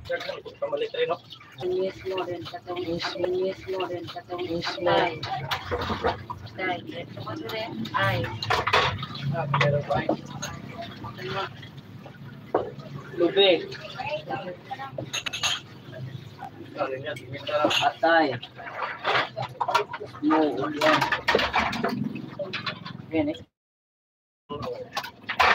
Pamalit rin, no? Mismo rin katong mismo rin katong Mismo. Atay. Atay. Ay. Ah, meron pa. Ano? Lubi. Ano niya, tingin na lang. Atay. Mo, ulan. Yan eh.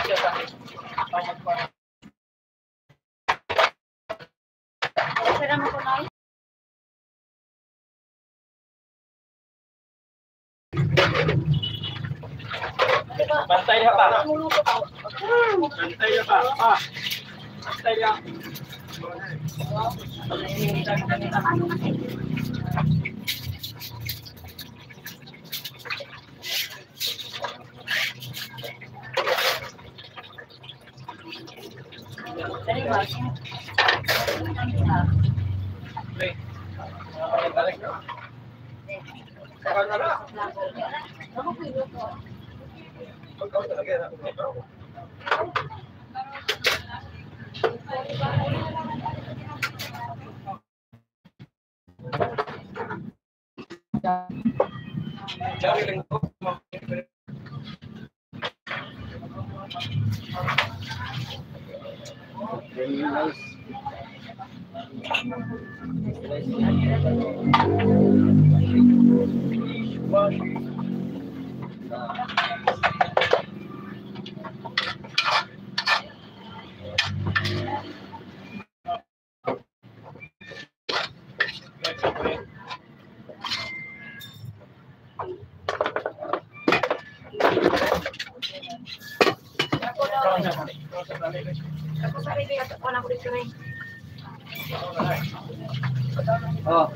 Siya sa akin. Ang magpa- Sira mo ko na. Bantay na pa. Bantay na pa. Ah. Bantay na. Dali ba? Pre. Balik. Saka na lang. Pagkaw talaga yan. Sorry lang ko. Then yun guys. Guys. Ako sa rin ako na ko dito na. Oh,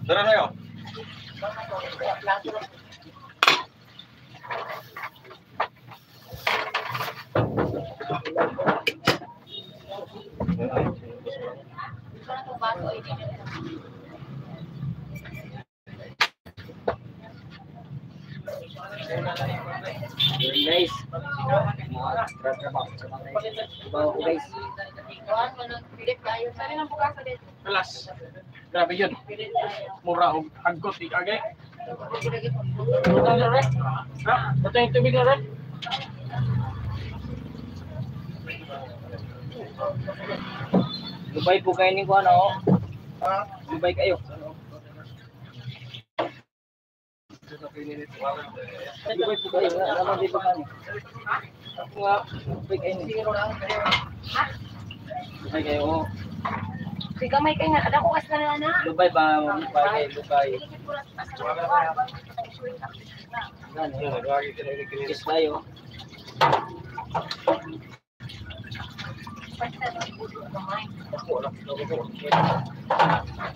Tara na yun. Yun guys. Mga trabaho. Trabaho ko guys. Alas. Grabe yun. Mura og hagkot agay. Ha? Ito yung tubig na rin. Lubay po kayo ni ko ano. Lubay kayo. Lubay po kayo. Ano di ba kani? Nga. Lubay kayo ni. Lubay kayo. Oh. Sige, gamay kay nga. Kada ko kas na na. Lubay ba? Lubay kayo. Lubay. Gani. Kiss tayo.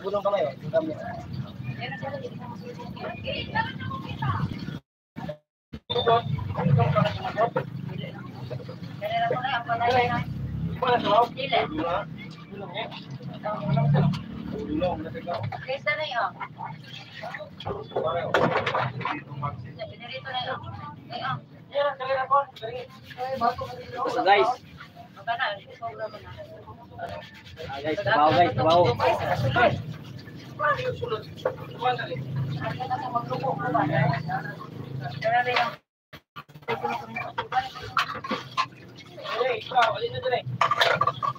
Bulong kamay. Oh. Kamay. Kaysa na yun. Pinirito na yun. Ay, oh. So guys. Ah, guys, trabaho guys, trabaho.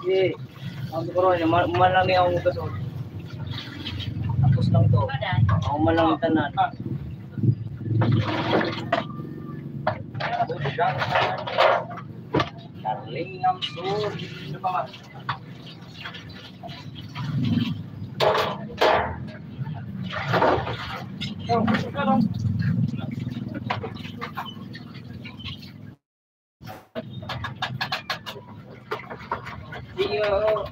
Sige. Ang karon man lang ni ang gasol. Tapos lang to. Ako man lang tanan. Darling, I'm sorry. See you.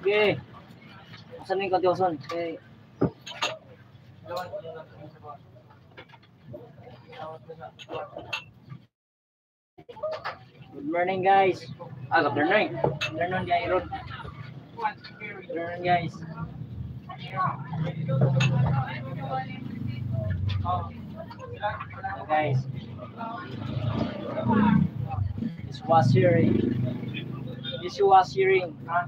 Okay. Asan yung kantiwason? Okay. Good morning, guys. Ah, good morning. Good morning, guys. Good morning, guys. Hello, guys. This was hearing. This was hearing. Ah,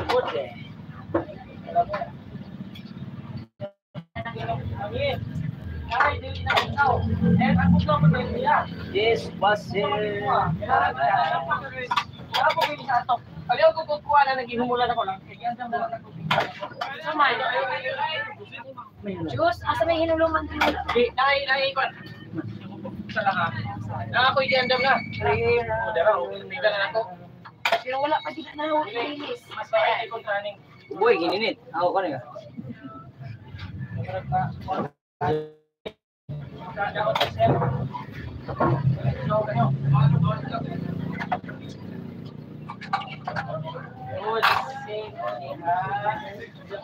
good day. This was here. Ayaw ko kukuha na naghihumulan ako lang. Diyos, asa may hinuluman din? Di, nai, sa lang ha. Na ako i-andam na. O, dara, hindi na ako. Pero wala pa din na release. Mas ay ko training. Boy, gininit. Ako ka na.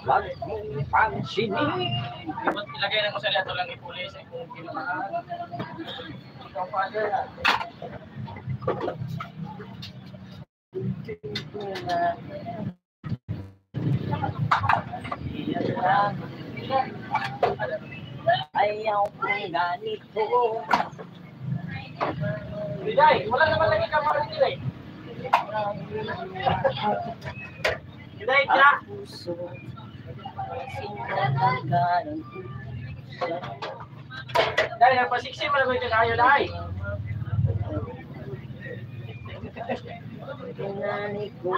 Wag mong pansinin. Ilagay na ko sa dato lang ipulis ay kung kailangan. Ikaw father. Ayaw kong ganito. Biday, wala naman lagi ka mga nila eh. Biday, ja. Ang puso. Sinatangga ng puso. Dahil nagpasiksi mo na ko yung kayo dahil. Tinani ko.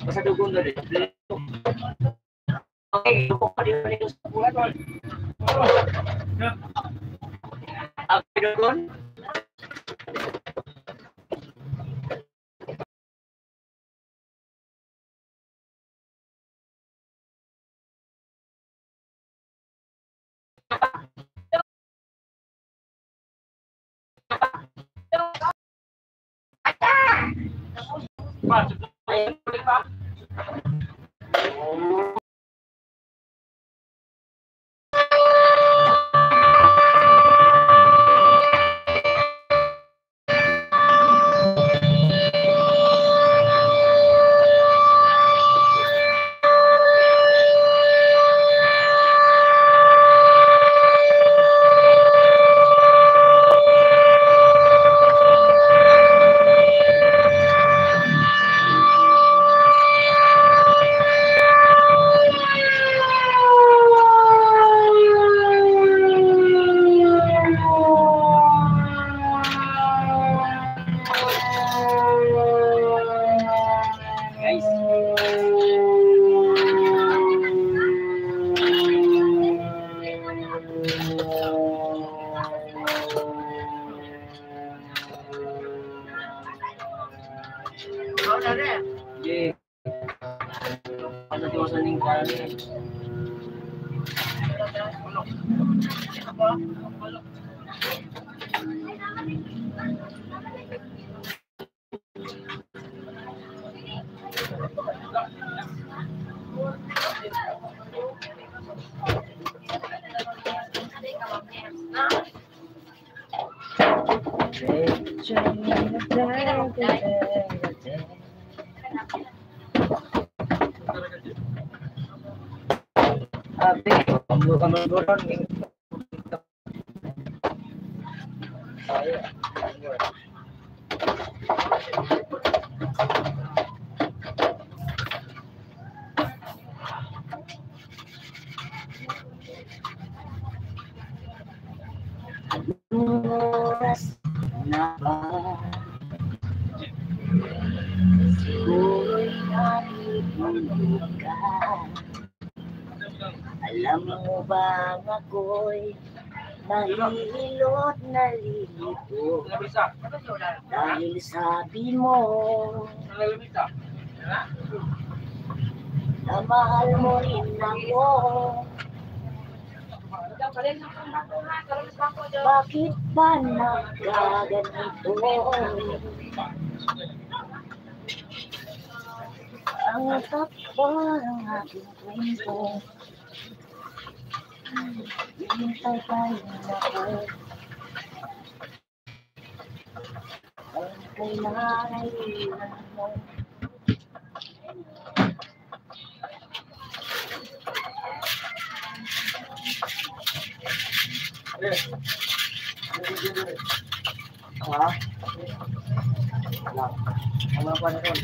Basta dugon na rin. Okay, okay, dugon. Pa. Guys. Yeah. Ano di sa ning kani? Abi, kamu Oras na ba? Mundo ka. Alam mo bang ako'y nahihilot, nalilito dahil sabi mo na mahal mo rin ako. Bakit ba nagkaganito? Ang takbo ng aking kwento, hintay pa rin ako. Ang kailangan mo. Ha? Wala. Ang mga panahon.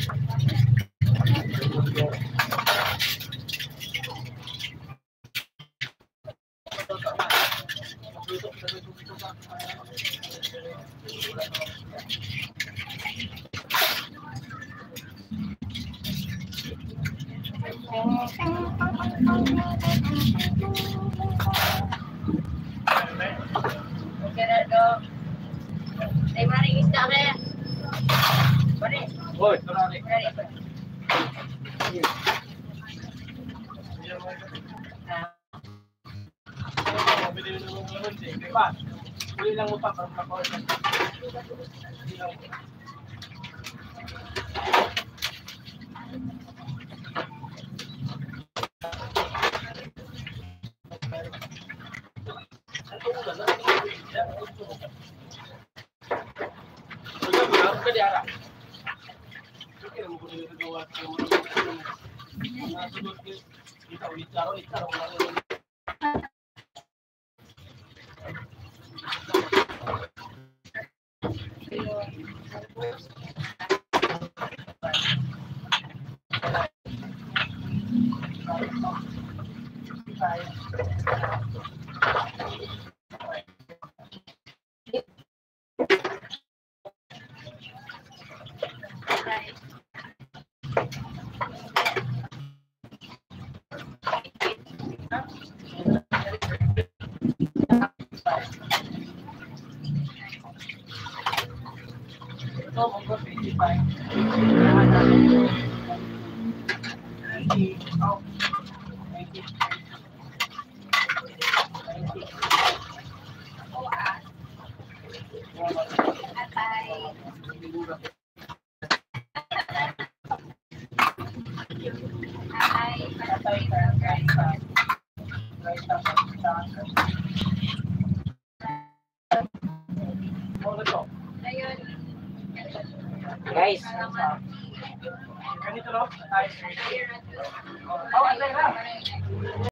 Guys,